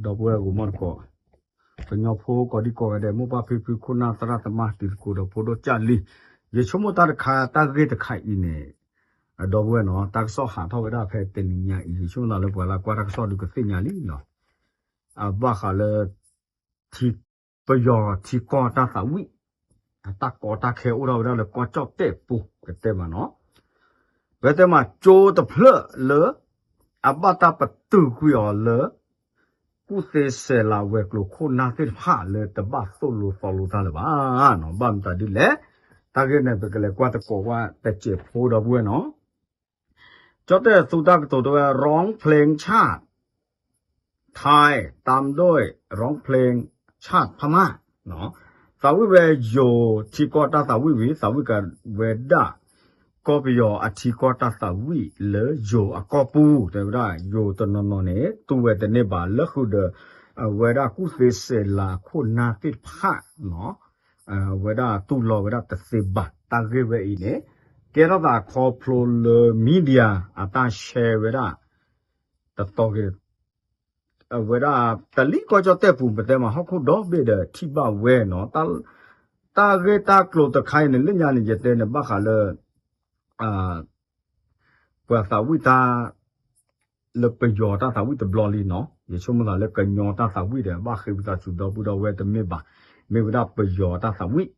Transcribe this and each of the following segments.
ဒီပုၢ်ဝဲၢ်ဂီၤမီတကိး, ကညီဖိကိးဒံကိးဂၤဒဲး မိၢ်ပၢ်ဖံဖု ခိၣ်နၢ်သရၣ်သမါ တံၤသကိး ဒီးဖိဒိၣ်ကၢ်လံ, ယဆိကမိၣ်တၢ်တခါ တၢ်ဂ့ၢ်တခါအံၤန့ၣ်, ဒီပုၢ်ဝဲၢ်နီၤ တၢ်ကစီၣ်ဟးထီၣ်ဝဲဒၣ်ဖဲတနံၤညါအံၤ ယဆိကမိၣ်သးလၢပှၤလၢကွၢ်တၢ်ကစီၣ်ဒုးကသ့ၣ်ညါလံနီၤ, အဘၣ်ဃးလၢ ထံ ပယီၤထံကီၢ်တၢ်သးဝံၣ်, အတၢ်ကီတၢ်ခဲအိၣ်ထီၣ်ဝဲဒၣ်လၢကီၢ်ကၠီၣ်တဲၣ်ပူၤ ကတဲမးနီၤ, ပတဲမးကၠိတဖျၢၣ်လၢ အဘၣ်တၢ်ပတုာ်ကွံာ်အီၤလၢ ကူၣ်သ့စဲးလၤဝဲၤကျိၤခိၣ်နၢ်သ့ၣ်တဖၣ်လၢတဘၣ်သိၣ်လိသီလိတၢ်လၢၤဘၣ်နီၤ, ဘၣ်မတၤဒ်လဲၣ်, တၢ်ဂ့ၢ်န့ၣ် ပကလဲၤကွၢ်သကိးကွၢ်တစဲးဖိ ဒီပုၢ်ဝဲၢ်နီၤ ကၠီၣ်တဲၣ်သူတၢ်ကတိၤတဲဝဲ ร้องเพลงชาติไทย ตามด้วยร้องเพลงชาติพม่า သးဝံၣ်ဝဲယိၤထံကီၢ်တၢ်သးဝံၣ်ဝံၤ သးဝံၣ်ကဝဲဒၣ် ကီၢ်ပယီၤအထံကီၢ်တၢ်သးဝံၣ်လၢယိၤအကီၢ်ပူၤ တဲဝဲဒၣ် ယိၤတနီၤနီၤန့ၣ် တူၢ်ဝဲတန့ၢ်ဘၣ် လၢဃုာ်ဒီး အဝဲဒၣ်ကူၣ်သ့စဲးလၤခိၣ်နၢ်သ့ၣ်တဖၣ် အဝဲဒၣ်တူၢ်လိာ်ဝဲဒၣ်တသ့ဘၣ် တၢ်ဂ့ၢ်ဝဲအံၤန့ၣ် ကဲထီၣ်သးခီဖျိလၢ media အတၢ် share ဝဲဒၣ် တတီၤက့ၤ အဝဲဒၣ် တလံၤကီၢ်ကၠီၣ်တဲၣ်ပူၤ ပတဲမးဟီၣ်ခိၣ်ဒီဘ့ၣ်ဒီးထံၣ်ဘၣ်ဝဲနီၤ, တၢ်ဂ့ၢ်တၢ်ကျိၤတခါအံၤန့ၣ် လၢညါန့ၣ် ယတဲန့ၣ် ဘၣ်ဃးလၢ ပှၤသးဝံၣ်တၢ် လၢပယီၤတၢ်သးဝံၣ်တဘျီလံနီၤ, ယဆိကမိၣ်သးလၢကညီတၢ်သးဝံၣ်ဒီး ဘၣ်ဃ့ဝံသးစူၤဒီပုၢ်ဒီဝဲၢ်တမ့ၢ်ဘၣ်, မ့ၢ်ဝဲဒၣ်ပယီၤတၢ်သးဝံၣ်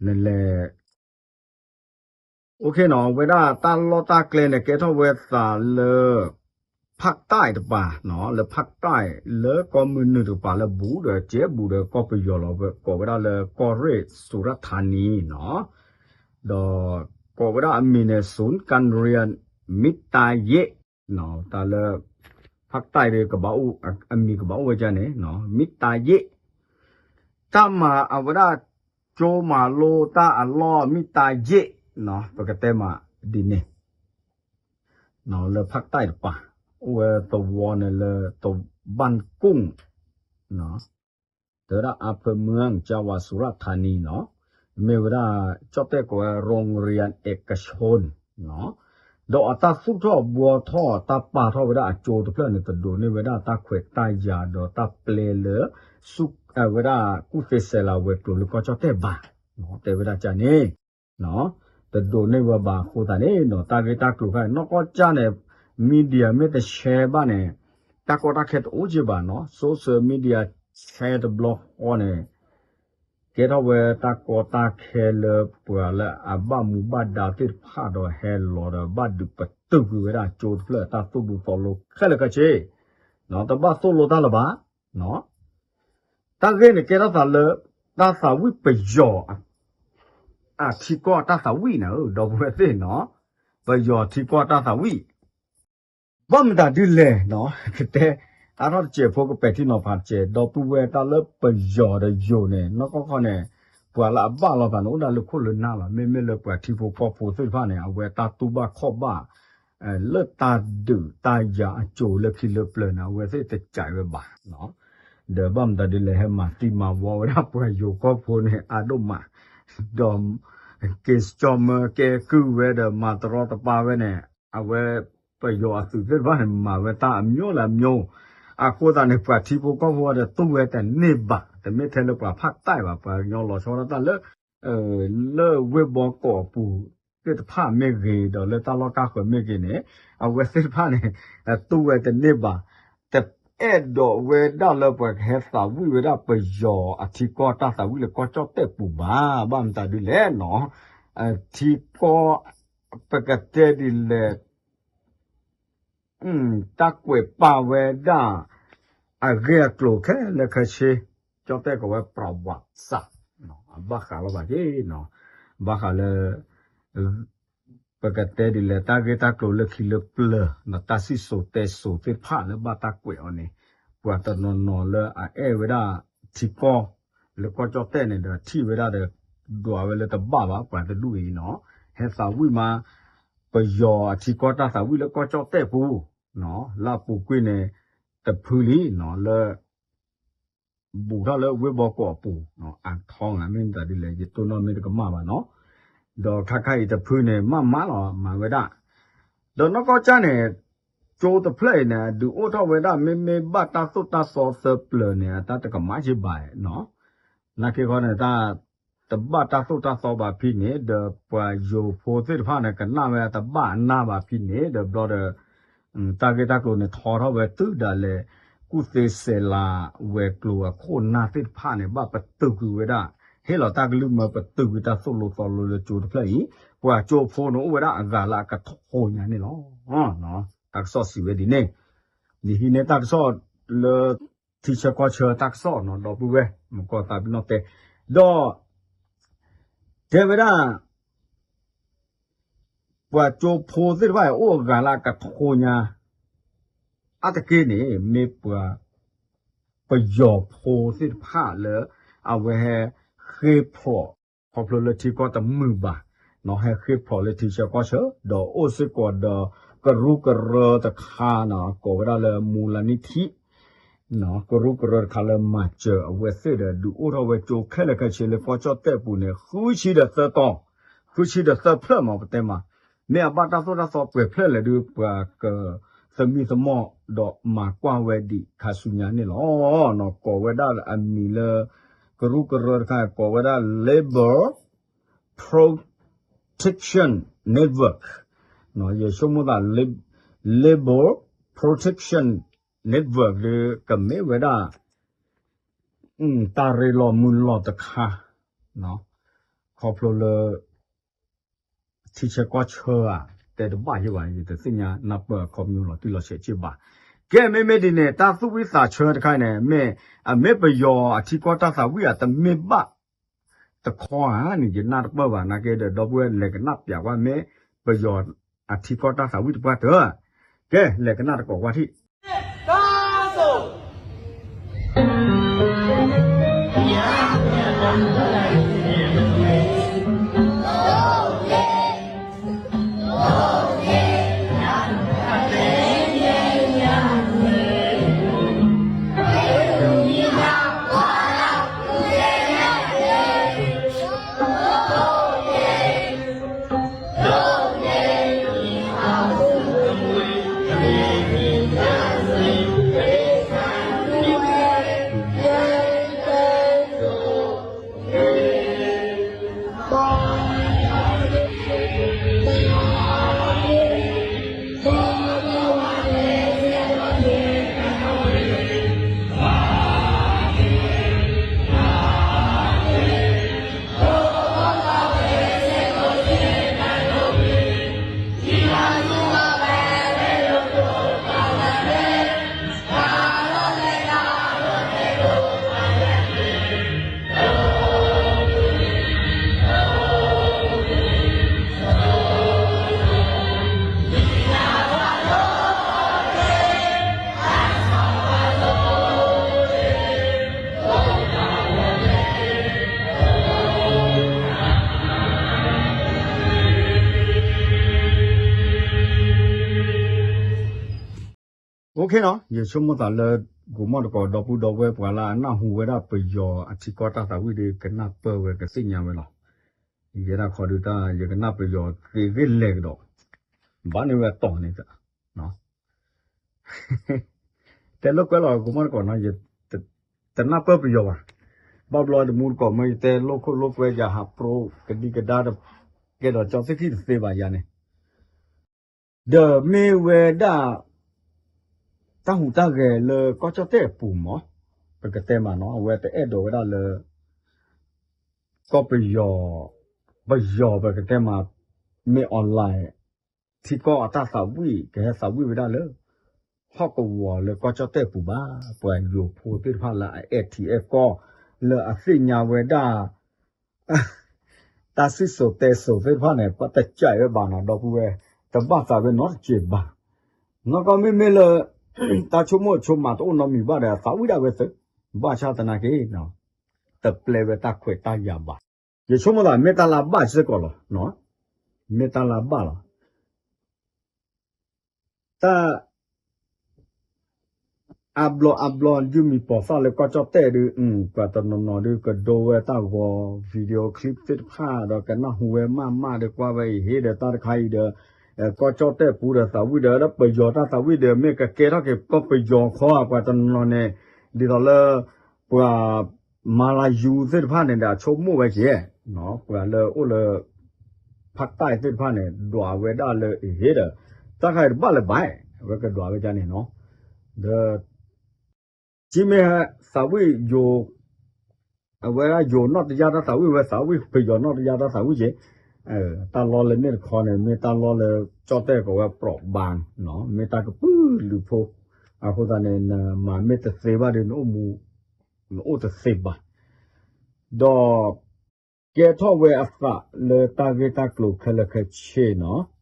နလဲၤ OK နီၤ, ဝဲဒၣ်တၢ်လီၢ်တၢ်ကျဲန့ၣ် ကဲထီၣ်ဝဲသးလၢ ဖၣ်တၢၣ်တပၤနီၤ, လၢဖၣ်တၢၣ် လၢကီၢ်မုၢ်နုာ်တကပၤလၢဘူးဒီးကဲဘူးဒီးကီၢ်ပယီၤလီၤ, ကိးဝဲဒၣ်လၢကီၢ်ရ့ၣ် สุราษฎร์ธานี နီၤ, ဒီးကိးဝဲဒၣ်အမံၤန့ၣ် ศูนย์การเรียนมิตรไทย နီၤ, တၢ်လၢ ဖၣ်တၢၣ် အမံၤကဘၣ်အိၣ်ဝဲဒၣ်န့ၣ် မံတၢ်ယ့ၣ် တၢ်မၤအဝဲဒၣ် ကၠိမၤလိတၢ်အလီၢ်မံတၢ်ယ့ၣ်နီၤ, ပကတဲမးဒ်န့ၣ် လၢဖၣ်တၢၣ်တပၤ အိၣ်ဝဲသဝီန့ၣ်လၢ တဘၣ်ကူၣ် တဲဝဲဒၣ် อำเภอเมือง จังหวัดสุราษฎร์ธานี နီၤ, မ့ၢ်ဝဲဒၣ် ကၠီၣ်တဲၣ်ကိးဝဲ โรงเรียนเอกชน နီၤ, ဒီးအတၢ်သူၣ်ထီၣ်ဘှီထီၣ်တၢ်ပာ်ထီၣ်ဝဲဒၣ်အကၠိတဖျၢၣ်န့ၣ် တဒိးန့ၢ်ဝဲဒၣ်တၢ်ခွဲးတၢ်ယာ်ဒီးတၢ်ပျဲလၢ ဆူ ဝဲဒၣ်ကူၣ်သ့စဲးလၤဝဲၤကျိၤလၢကီၢ်ကၠီၣ်တဲၣ်ဘၣ်, တဲဝဲဒၣ်ကန့ၣ် တဒိးန့ၢ်ဝဲဘၣ်အဃိသတးန့ၣ်နီၤ, တၢ်ဂ့ၢ်တၢ်ကျိၤခါန့ၣ် နီၢ်ကီၢ်ကၠၢ်န့ၣ် media မ့ၢ်တ share ဘၣ်န့ၣ် တၢ်ကီတၢ်ခဲတအိၣ်က့ဘၣ်နီၤ, social media share တဘျီဃီန့ၣ် ကဲထီၣ်ဝဲတၢ်ကီတၢ်ခဲလၢပှၤလၢအဘၣ်မူဘၣ်ဒါသ့ၣ်တဖၣ်ဒီးဟဲလီၤဒီး ဘၣ်ဒုးပတုာ်ကွံာ်ဝဲဒၣ်ကၠိတဖျၢၣ်တၢ်သူၣ်ဒူသီလိခဲလၢာ်ခဲဆ့, တဘၣ်သိၣ်လိတၢ်လၢၤဘၣ်, တၢ်ဂ့ၢ်န့ၣ်ကဲထီၣ်သးလၢ တၢ်သးဝံၣ်ပယီၤ အထံကီၢ်တၢ်သးဝံၣ်န့ၣ် ဒီပုၢ်ဝဲၢ်သ့ၣ်နီၤ, ပယီၤထံကီၢ်တၢ်သးဝံၣ် ဘၣ်မတၤဒ်လဲၣ်နီၤ, ကတဲ အါထီၣ်တစဲးဖိကပဲာ်ထံနီၤဖးတစဲး ဒီပုၢ်ဝဲၢ်တၢ်လၢပယီၤဒီးယိၤန့ၣ် နီၢ်ကီၢ်ခီန့ၣ် ပှၤလၢအဘၣ်လီၤသးန့ၣ် အိၣ်ဒၣ်လၢခိၣ်လၢနၢ်လီၤ, မ့မ့ၢ်လၢပှၤထံဖိကီၢ်ဖိသ့ၣ်တဖၣ်န့ၣ် အဝဲတၢ်တူၢ်ဘၣ်ခီၣ်ဘၣ် လၢတၢ်ဒုးတၢ်ယၤအစိၤလၢခံလၢပျၢၤန့ၣ် အဝဲသ့ၣ်တစဲးဝဲဘၣ်, ဒီးဘၣ်မတၤဒ်လဲၣ် ဟဲမၤသံမၤဝီဝဲဒၣ်ပှၤယိၤကီၢ်ဖိန့ၣ် အါဒိၣ်မး, ဒီး က့ၤကၠီမၢကဲကုၢ်ဝဲဒီး မၤတရီတပါဝဲန့ၣ် အဝဲ ပယီၤအသုးသ့ၣ်တဖၣ်န့ၣ် မၤဝဲတၢ်အမျိုးလၢအမျိုး, အဃိသတးန့ၣ် ပှၤထံဖိကီၢ်ဖိဒီးတူၢ်ဝဲတန့ၢ်ဘၣ်, တမ့ၢ်ထဲလၢပှၤဖးတၢၣ်ဘၣ်, ပှၤကညီလီၤဆီဒၣ်တၢ်လၢ လၢဝ့ၢ်ဘီကီးအပူၤသ့ၣ်တဖၣ်မ့ၢ်ဂ့ၤ ဒီးလၢတၢ်လီၢ်တၢ်ဃၢၤမ့ၢ်ဂ့ၤန့ၣ် အဝဲသ့ၣ်တဖၣ်န့ၣ် တူၢ်ဝဲတန့ၢ်ဘၣ်, တအဲၣ်ဒိးဝဲဒၣ်လၢပှၤကဟဲသးဝံၣ်ဝဲဒၣ်ပယီၤအထံကီၢ်တၢ်သးဝံၣ်လၢကီၢ်ကၠီၣ်တဲၣ်ပူၤဘၣ်, ဘၣ်မတၤဒ်လဲၣ်နီၤ, ထံကီၢ် ပကတဲဒ်လဲၣ် တၢ်ကွဲးပာ်ဝဲဒၣ် အဂ့ၢ်အကျိၤခဲလၢာ်ခဲဆ့, ကၠီၣ်တဲၣ်ကိးဝဲ ประวัติศาสตร์ ဘၣ်ဃးလီၤဘၣ်က့နီၤ, ဘၣ်ဃးလၢ ပကတဲဒ်လဲၣ် တၢ်ဂ့ၢ်တၢ်ကျိၤလၢခံလၢပျၢၤ ဒီးတၢ်စံၣ်စိၤတဲစိၤသ့ၣ်တဖၣ်လၢဘၣ်တၢ်ကွဲးအီၤန့ၣ် ပှၤတနီၤနီၤလၢအအဲၣ်ဝဲဒၣ်ထံကီၢ် လၢကီၢ်ကၠီၣ်တဲၣ်န့ၣ်ဒီး ထံၣ်ဝဲဒၣ်ဒီး ဒွးဝဲလၢတဘၣ်ဘၣ် ပှၤတဒူၣ်အံၤနီၤ, ဟဲသးဝံၣ်မး ပယီၤအထံကီၢ်တၢ်သးဝံၣ်လၢကီၢ်ကၠီၣ်တဲၣ်ပူၤ လၢအပူၤကွံာ်န့ၣ် တဖုလံနီၤ လၢ ဘူးထီၣ်လၢဝ့ၢ်ဘီကီးအပူၤ အါထီၣ်ဂၤ မ့ၢ်မတၤဒ်လဲၣ် ယတိၢ်နီၣ်မ့ၢ်တကမၣ်ဘၣ်နီၤ, ဒီးခါခါအံၤတဖုန့ၣ် မၤမးလီၤ မၤဝဲဒၣ်, ဒီးနီၢ်ကီၢ်ကၢ်န့ၣ် ကၠိတဖျၢၣ်အံၤန့ၣ် ဒုးအိၣ်ထီၣ်ဝဲဒၣ် မ့မ့ၢ်ဘၣ်တၢ်သိၣ်တၢ်သီသၢပျၢၤန့ၣ် အတၢ်တကမၣ်က့ၤဘၣ်နီၤ. နာ်က့ခီန့ၣ် တၢ်တဘၣ်တၢ်သိၣ်တၢ်သီဘၣ်ဖဲန့ၣ် ဒီးပှၤယိၤဖိသ့ၣ်တဖၣ်န့ၣ် ကနၣ်ဝဲတဘၣ်အနၢ်ဘၣ်ဖဲန့ၣ် ဒီးဘျီဒီး တၢ်ဂ့ၢ်တၢ်ကျိၤန့ၣ် ထီထီၣ်ဝဲတုၤဒၣ်လဲာ် ကူၣ်သ့စဲးလၤဝဲၤကျိၤအခိၣ်နၢ်သ့ၣ်တဖၣ်န့ၣ် ဘၣ်ပတုာ်ကွံာ်ဝဲဒၣ် ဟ့ၣ်လီၤတၢ်ကလုၢ်မၢပတုာ်ကွံာ်တၢ်သိၣ်လိသီလိလၢကၠိတဖျၢၣ်အံၤ ပှၤကၠိဖိန့ၣ်အိၣ်ဝဲဒၣ်အဂၤလၢအကထိညါန့ၣ်လီၤ. တၢ်ကစီၣ်စံးဝဲဒ်န့ၣ် ယဟံးန့ၢ်တၢ်ကစီၣ်လၢ ထံဆၢကီၢ်ဆၢတၢ်ကစီၣ်နီၤ ဒီပုၢ်ဝဲၢ် မူကီၢ်သးပ့ၤနီၣ်တဲ ဒီး တဲဝဲဒၣ် ပှၤကၠိဖိသ့ၣ်တဖၣ်အံၤ အိၣ်အဂၤလၢအကထိညါ အါတက့ၢ်န့ၣ် မ့ၢ်ပှၤ ပယီၤဖိသ့ၣ်တဖၣ်လၢ အဝဲဟဲဃ့ဖျိး ခီဖျိလၢထံကီၢ်တမုာ်ဘၣ် ဟဲဃ့ဖျိးလၢထံဆၢကီၢ်ဆၢ ဒီးအိၣ်စ့ၢ်ကီးဒီး ကရူၢ်ကရၢတခါနီၤ ကိးဝဲဒၣ်လၢ မူလနံၣ်ထံ ကရူၢ်ကရၢတခါလၢမၤစၢၤအဝဲသ့ၣ်ဒီး ဒုးအိၣ်ထီၣ်ဝဲကၠိခဲလၢာ်ခဲဆ့လၢကီၢ်ကၠီၣ်တဲၣ်ပူၤန့ၣ် ဃုဆံဒီးသၢတီၤ, ဃုဆံဒီးသၢဖျၢၣ်မး ပတဲမး, မ့ၢ်အဘၣ်တၢ်သိၣ်တၢ်သီပှဲၤဖျၢၣ်လဲၣ်ဒုး ပှၤကသမံသမိးဒီးမၤကွၢ်ဝဲဒံးခါဆူညါန့ၣ်လီၤ. ကိးဝဲဒၣ်အမံၤလၢ ကရူၢ်ကရၢတခါ ကိးဝဲဒၣ် Labor Protection Network ယဆိကမိၣ်သး Labor Protection Network ဒုး ကမ့ၢ်ဝဲဒၣ် တၢ်ရ့လိာ်မုာ်လိာ်တခါ ခီဖျိလၢ ထံဆၢကီၢ်ဆၢဧါ တဲတဘၣ်ယဲဘၣ် ယတသ့ၣ်ညါနၢ်ပၢၢ်အခီပညီလီၤတံၢ်လီၤဆဲးက့ဘၣ်. ကဲ မ့မ့ၢ်ဒ်န့ၣ် တၢ်သူၣ်ဝံၣ်သးဆၢတခါအံၤန့ၣ် မ့ၢ် အမ့ၢ်ပယီၤအထံကီၢ်တၢ်သးဝံၣ်ဧါ တမ့ၢ်ဘၣ်တခီဧါန့ၣ် ယနၢ်တပၢၢ်ဘၣ် နာ်က့ဒီး ဒီပုၢ်ဝဲၢ်လဲၤကနၣ်ပျးကွၢ် မ့ၢ်ပယီၤအထံကီၢ်တၢ်သးဝံၣ်တပှၢ်တၢၢ်, ကဲ လဲၤကနၣ်တကိးကွၢ်ထံၣ်OK နီၤ ယဆိကမိၣ်သးလၢ ကိးမီၢ်တကိး ဒီပုၢ်ဒီဝဲၢ်ပှၤလၢအနၢ်ဟူဝဲဒၣ်ပယီၤအထံကီၢ်တၢ်သးဝံၣ်ဒီး ကနၢ်ပၢၢ်ဝဲကသ့ၣ်ညါဝဲလီၤ. ယဲဒၣ်ခီဒုးတၢ် ယကနၣ်ပယီၤသ့ဂ့ၢ်လဲၤကဒီး ဘၣ်န့ၢ်ဝဲအတီၢ်န့ၣ် တဲလိာ်ကွဲလီၤ ကိးမီၢ်တကိးနီၤ ယတနၢ်ပၢၢ်ပယီၤဘၣ်. ဘၣ်ဘျီတမူတကိးမ့ၢ်ယတဲလိာ်ခိၣ်လိာ်ကွဲယၤဟးပြိကဒံကဒါ ကဲဒီးကၠီသ့ၣ်ခံတသ့ဘၣ်ယၤန့ၣ် ဒီးမ့ၢ်ဝဲဒၣ် တၢ်ဟူးတၢ်ဂဲၤလၢကီၢ်ကၠီၣ်တဲၣ်အပူၤမး ပကတဲမးနီၤ အဝဲတအဲၣ်ဒိးဝဲဒၣ်လၢ ကီၢ်ပယီၤ ပယီၤပကတဲမး မ့ၢ် online ထံကီၢ်အတၢ်သးဝံၣ် ကဟဲသးဝံၣ်ဝဲဒၣ်လၢ ဟီၣ်ကဝီၤလၢကီၢ်ကၠီၣ်တဲၣ်ပူၤဘၣ်. ပှၤယိၤဖိသ့ၣ်တဖၣ်လၢအအဲၣ်ထံအဲၣ်ကီၢ် လၢအသ့ၣ်ညါဝဲဒၣ် တၢ်စံၣ်စိၤတဲစိၤသ့ၣ်တဖၣ်န့ၣ် ပတစဲးဝဲဘၣ်နီၤ ဒီပုၢ်ဝဲၢ် တဘၣ်သးဝဲနီတစဲးဘၣ်. နီၢ်ကီၢ်မ့မ့ၢ်လၢ တၢ်ဆိကမိၣ်ဆိကမးတအိၣ်နီတမံၤဘၣ်ဒီး သးဝံၣ်ဒၣ်ဝဲသု ဘၣ်ဆၣ်သနာ်က့ တပျဲဝဲတၢ်ခွဲးတၢ်ယာ်ဘၣ်. ယဆိကမိၣ်သးမ့ၢ်တၢ်လၢဘၣ်စ့ၢ်ကီးလီၤ. မ့ၢ်တၢ်လၢဘၣ်လီၤ. တၢ် အါဘျီအါဘျီ ဒုးမံၤပိာ်သၣ်လၢကီၢ်ကၠီၣ်တဲၣ်ဒုး ပှၤတနီၤနီၤဒုးကဒိဝဲတၢ်ဂီၤ video clip သ့ၣ်တဖၣ်ဒီးကနၢ်ဟူဝဲမးမးဒီးကွၢ်ဝဲအံၤဟ့ၣ်ဒီးတၢ်တခါအံၤဒီး ကီၢ်ကၠီၣ်တဲၣ်ပူၤဒီးသးဝံၣ်ဒီး လၢပယီၤတၢ်သးဝံၣ်ဒီး မ့ၢ်ကကဲထီၣ်က့ၤကီၢ်ပယီၤခီဧါ ပှၤတနီၤနီၤန့ၣ် ဒ်သိးလၢ ပှၤ မၤလၤယူၤသ့ၣ်တဖၣ်န့ၣ်ဒီး အဆိကမိၣ်ဝဲက့ၤ ပှၤလၢအိၣ်လၢ ဖးတၢ်သ့ၣ်တဖၣ်န့ၣ် ဒွးဝဲဒၣ်လၢအဟ့ဒီး တၢ်ခါအံၤတဘၣ်လၢၤဘၣ် အဝဲကဒွးဝဲဒၣ်န့ၣ်နီၤ ဒီး ကမ့ၢ်သးဝံၣ်ယိၤ အဝဲဒၣ်ယိၤနီၣ်တယၢ်တၢ်သးဝံၣ်ဝဲ သးဝံၣ်ပယီၤနီၣ်တယၢ်တၢ်သးဝံၣ်က့ၤ တၢ်လီၢ်လၢန့ၣ်တခီန့ၣ် မ့ၢ်တၢ်လီၢ်လၢကၠီၣ်တဲၣ်ကိးဝဲ ပျီၣ်ဘၣ် မ့ၢ်တၢ်ကပုာ်လုးဖိ အဃိသတးန့ၣ် နမၤမ့ၢ်တသ့ဘၣ်ဒီး နအိၣ်မူ နအိၣ်တသ့ဘၣ် ဒီး ကဲထီၣ်ဝဲအသးလၢတၢ်ဂ့ၢ်တၢ်ကျိၤခဲလၢာ်ခဲဆ့နီၤ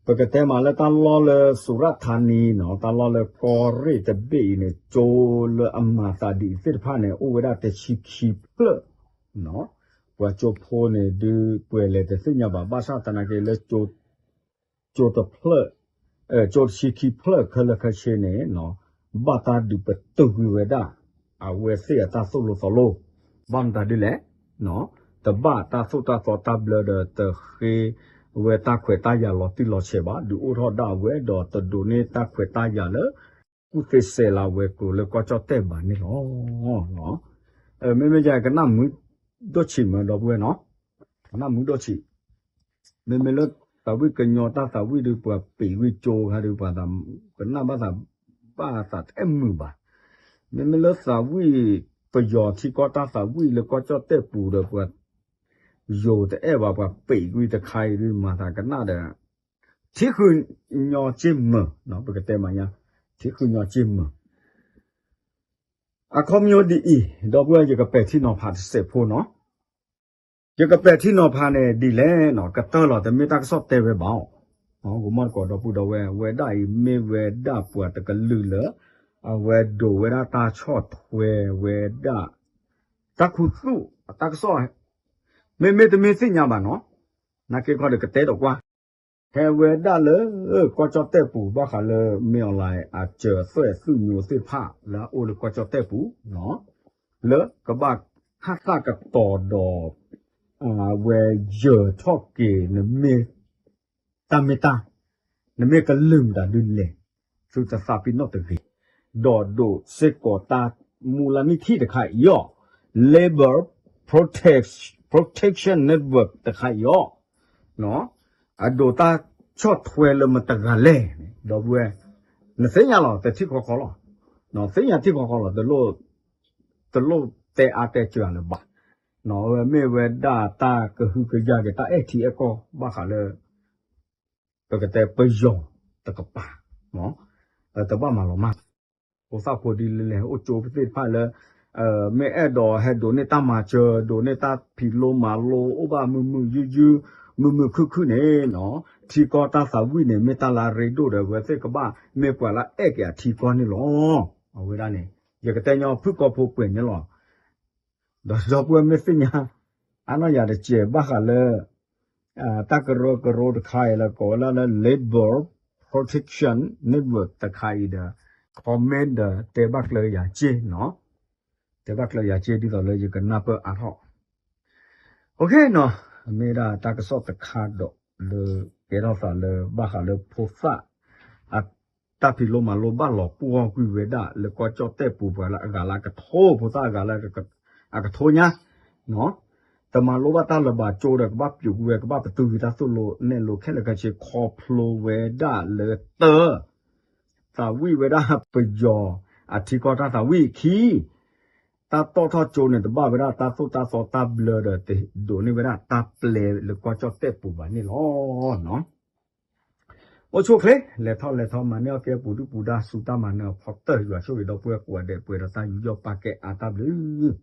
ပကတဲမးလၢတၢ်လီၢ်လၢစူၤရၣ်ထါနံနီၤ တၢ်လီၢ်လၢကီၢ်ရ့ၣ်တဘ့ၣ်အံၤန့ၣ် ကၠိလၢအမၤသးဒ်အံၤသ့ၣ်တဖၣ်န့ၣ် အိၣ်ဝဲဒၣ်တဆံခံဖျၢၣ်နီၤ ပှၤကၠိဖိန့ၣ် ဒုးပှဲၤလဲၤတသ့ၣ်ညါဘၣ် ဘၣ်ဆၣ်သနာ်က့လၢ ကၠိတဖျၢၣ် ကၠိတဆံခံဖျၢၣ်ခဲလၢာ်ခဲဆ့န့ၣ် ဘၣ်တၢ်ဒုးပတုာ်ကွံာ်ဝဲဒၣ် အဝဲသ့ၣ်အတၢ်သိၣ်လိသီလိ ဘၣ်မတၤဒ်လဲၣ် တဘၣ်တၢ်သိၣ်တၢ်သီတၢ်ဘျၢဒီး တဃ့ဝဲတၢ်ခွဲးတၢ်ယာ်လီၤတံၢ်လီၤဆဲးဘၣ် ဒုးအိၣ်ထီၣ်ဒၣ်ဝဲဒီး တဒိးန့ၢ်တၢ်ခွဲးတၢ်ယာ်လၢ ကူၣ်သ့စဲးလၤဝဲၤကျိၤလၢကီၢ်ကၠီၣ်တဲၣ်ဘၣ်န့ၣ်လီၤ. မ့မ့ၢ်ယကနၣ်မုာ်ဒိၣ်ဆံးမး ဒီပုၢ်ဝဲၢ်နီၤ, ကနၣ်မုာ်ဒိၣ်ဆံး, မ့မ့ၢ်လၢသးဝံၣ်ကညီတၢ်သးဝံၣ်ဒီး ပှၤပံာ်ဝံၣ်ကၠိခါဒီး ပှၤသးကနၣ်ဘၣ်သး ဘၣ်သးတအဲၣ်မုာ်ဘၣ်. မ့မ့ၢ်လၢသးဝံၣ်ပယီၤထံကီၢ်တၢ်သးဝံၣ်လၢကီၢ်ကၠီၣ်တဲၣ်ပူၤဒီး ပှၤယိၤတအဲၣ်ဘၣ် ပှၤပံာ်ဝံၣ်တခါအံၤဒီး မၤသးကနၣ်ဒီး ထံဃုာ်ညီကၠ့မုာ်, ပကတဲမးညါ, ထံဃုာ်ညီကၠ့မုာ်. အခီပညီဒ်အံၤ, ဒီပုၢ်ဝဲၢ် ယကပဲာ်ထံနီၤဖးတစဲးဖိနီၤ. ယကပဲာ်ထံနီၤဖးန့ၣ်ဒ်လဲၣ်နီၤ, ကတၢၢ်လီၤ တမ့ၢ်တၢ်ကစီၣ်တဲဝဲဘၣ်အီၤ. ဂီၤမီၢ်တကိး ဒီပုၢ်ဒီဝဲၢ်, ဝဲဒၣ်အံၤမ့ၢ်ဝဲဒၣ်ပှၤတကလုာ်လၢ အဝဲဒိးဝဲဒၣ်တၢ်ဆီၣ်ထွဲဝဲဒၣ် တၢ်ခူသူၣ်အတၢ်ကစီၣ်, မ့မ့ၢ်တမ့ၢ်သ့ၣ်ညါဘၣ်နီၤ, နာ်က့ခီဒီးကတဲဒီးကွၢ် ဟဲဝဲဒၣ်လၢ ကီၢ်ကၠီၣ်တဲၣ်ပူၤ ဘၣ်ဃးလၢ မင်းအောင်လှိုင် အကြၢးသွဲၣ်သုးညိးသ့ၣ်တဖၣ် လၢအအိၣ်လၢကီၢ်ကၠီၣ်တဲၣ်ပူၤ, လၢကဘၣ်ဟးသၣ်ကတီၤဒီး အဝဲယၢၤထီၣ်က့ၤ နမ့ၢ်တၢ်မ့ၢ်တၢ်, နမ့ၢ်ကလုာ်မတၤဒုလဲၣ်, သုတသးပ့ၤနီၣ်တဂ့ၤ, ဒီးဒိးစ့ၢ်ကီးတၢ်မူလၢနံၣ်ထံၣ်တခါအံၤအီၤ, Labor Protection Network တခါအံၤအီၤ, အဒိးတၢ်ဆီၣ်ထွဲလၢမတဂၤလဲၣ်န့ၣ် ဒီပုၢ်ဝဲၢ်, နသ့ၣ်ညါလီၤ တထံၣ်ဃီဃီလီၤ, သ့ၣ်ညါထံၣ်ဃီဃီလီၤ, တလိၣ်တဲအါတဲစှၤလၢၤဘၣ်. မ့ၢ်ဝဲဒၣ်တၢ်ကဟုကယာ်က့ၤ တၢ်အဲၣ်ထံအဲၣ်ကီၢ် ဘၣ်ဃးလၢ ပကတဲပယီၤတကပၤ, တဘၣ်မၤလီၤမၢ်, ဖိသၣ်ဖိဒ်လဲၣ်လဲၣ် အိၣ်ကၠိပသ့ၣ်တဖၣ်လၢ မ့ၢ်အဲၣ်ဒိးဟဲဒိးန့ၢ်တၢ်မၤစၢၤ ဒိးန့ၢ်တၢ်ဖံးလိမၤလိ အိၣ်ဘၣ်မုာ်မုာ်ယုယု မုာ်မုာ်ခုၣ်ခုၣ်န့ၣ်နီၤ, ထံကီၢ်တၢ်သးဝံၣ်န့ၣ် မ့ၢ်တၢ်လၢအရ့ဒိၣ်ဒီး အဝဲသ့ၣ်ကဘၣ်မ့ၢ်ပှၤလၢအအဲၣ်က့ၤအထံကီၢ်န့ၣ်လီၤ. အဝဲဒၣ်န့ၣ် ယကတဲညီဖုၣ်ကိာ်ဖိပှဲၤန့ၣ်လီၤ. ဒီးဒီပုၢ်ဝဲၢ်မ့ၢ်သ့ၣ်ညါ အါနီၢ်ယၤတစဲး ဘၣ်ဃးလၢ တၢ်ကရၢကရိတခါအံၤလၢကိးဝဲဒၣ်လၢ Labor Protection Network တခါအံၤဒီး comment ဒီးတဲဘၣ်ကျၢၤယၤကၠ့နီၤ, တဲဘၣ်ကျၢၤယၤကၠ့ ဒ်သိးလၢယကနၢ်ပၢၢ်အါထီၣ် OK နီၤ, မ့ၢ်ဒၣ်တၢ်ကစီၣ်တခါဒီးလၢ ကဲထီၣ်သးလၢဘၣ်ဃးလၢဖိသၣ် အတၢ်ဖံးလိမၤလိဘၣ်လီၤပှီၢ်ကွံာ်ဝဲဒၣ်လၢကီၢ်ကၠီၣ်တဲၣ်ပူၤ ပှၤလၢအဂၤလၢအကထိ ဖိသၣ်အဂၤလၢအကထိညါ တမၤလိဘၣ်တၢ်လၢၤဘၣ်ကၠိဒီး ကဘၣ်ပျူၤကွံာ်ဝဲ ကဘၣ်ပတုာ်ကွံာ်တၢ်သိၣ်လိနဲၣ်လိခဲလၢာ်ခဲဆ့ ခီဖျိဝဲဒၣ်လၢတၢ် သးဝံၣ်ဝဲဒၣ်ပယီၤအထံကီၢ်တၢ်သးဝံၣ်ခံ တၢ်တီၣ်ထီၣ်ကၠိန့ၣ် တဘၣ်ဝဲဒၣ်တၢ်သိၣ်တၢ်သီတၢ်ဘျၢဒီး တဒိးန့ၢ်ဝဲဒၣ်တၢ်ပျဲလၢကီၢ်ကၠီၣ်တဲၣ်ပူၤဘၣ်န့ၣ်လီၤ. အိၣ်ဆူၣ်အိၣ်ချ့ လဲၤထီၣ်လဲၤထီ မၤန့ၢ်အီၣ်ကဲပူၤဒုၣ်ပူၤဒါ စူၤတၢ်မၤနၢၤအဖီတၢၢ် ယွၤဆိၣ်ဂ့ၤဒီပုၢ်ဝဲၢ်ကိးဂၤဒဲး ပှဲၤဒီးတၢ်ယူးယီၣ်ပာ်ကဲအါ တၢ်ဘျုး